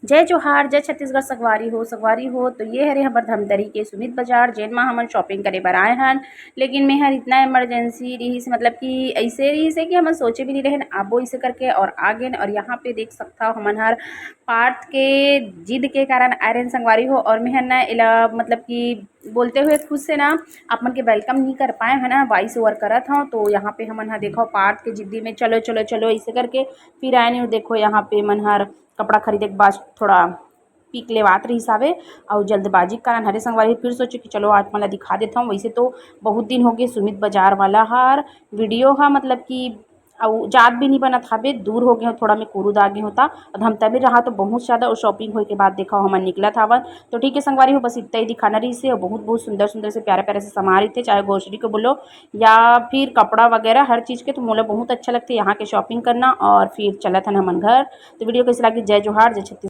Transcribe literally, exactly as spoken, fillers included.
जय जोहार, जय छत्तीसगढ़ संगवारी हो, संगवारी हो। तो ये हरे हमर धमतरी के सुमित बाजार, जेन म हमन shopping करे बर आए हन। लेकिन मेहर इतना emergency रिहिस, मतलब कि ऐसे रिहिस हे कि हमन सोचे भी नहीं रहेन, आबो इसे करके और आ गेन। और यहाँ पे देख सकता हो, हमन हर पार्थ के जिद के कारण आए रहेन संगवारी हो। और मेहर ना एला, मतलब कि बोलते हुए खुद से ना आप मन के welcome नहीं कर पाए है ना, voice over करत हव। तो यहाँ पे हमन हा देखो पार्थ के जिद्दी में चलो चलो चलो ऐसे करके फिर आए नहीं। देखो यहाँ पे मन हर कपड़ा खरीदे के बाद थोड़ा पिक लेवात रहिस हावे, अउ जल्दबाजी के कारण हरे संगवारी फिर सोचे कि चलो आप मन ला दिखा देत हव। वैसे तो बहुत दिन हो गए सुमित बाजार वाला हर वीडियो हा, मतलब कि अउ जात भी नहीं बनत हावे, दूर हो गए हो थोड़ा, मैं कुरुद आ गए होता। और हम तभी रहा तो बहुत ज़्यादा, और shopping होए के बाद देखा हमन निकलत हावन। तो ठीक है संगवारी हो, बस इतना ही दिखाना रहिस हे। और बहुत बहुत सुंदर सुंदर से प्यारे प्यारे से सामान रहिथे, चाहे grocery को बोलो या फिर कपड़ा वगैरह हर चीज़ के, तो मोला बहुत अच्छा लगथे यहाँ के shopping करना। और फिर चलत हन हमन घर। तो वीडियो कैसे लगी, जय जोहार, जय छत्तीसगढ़।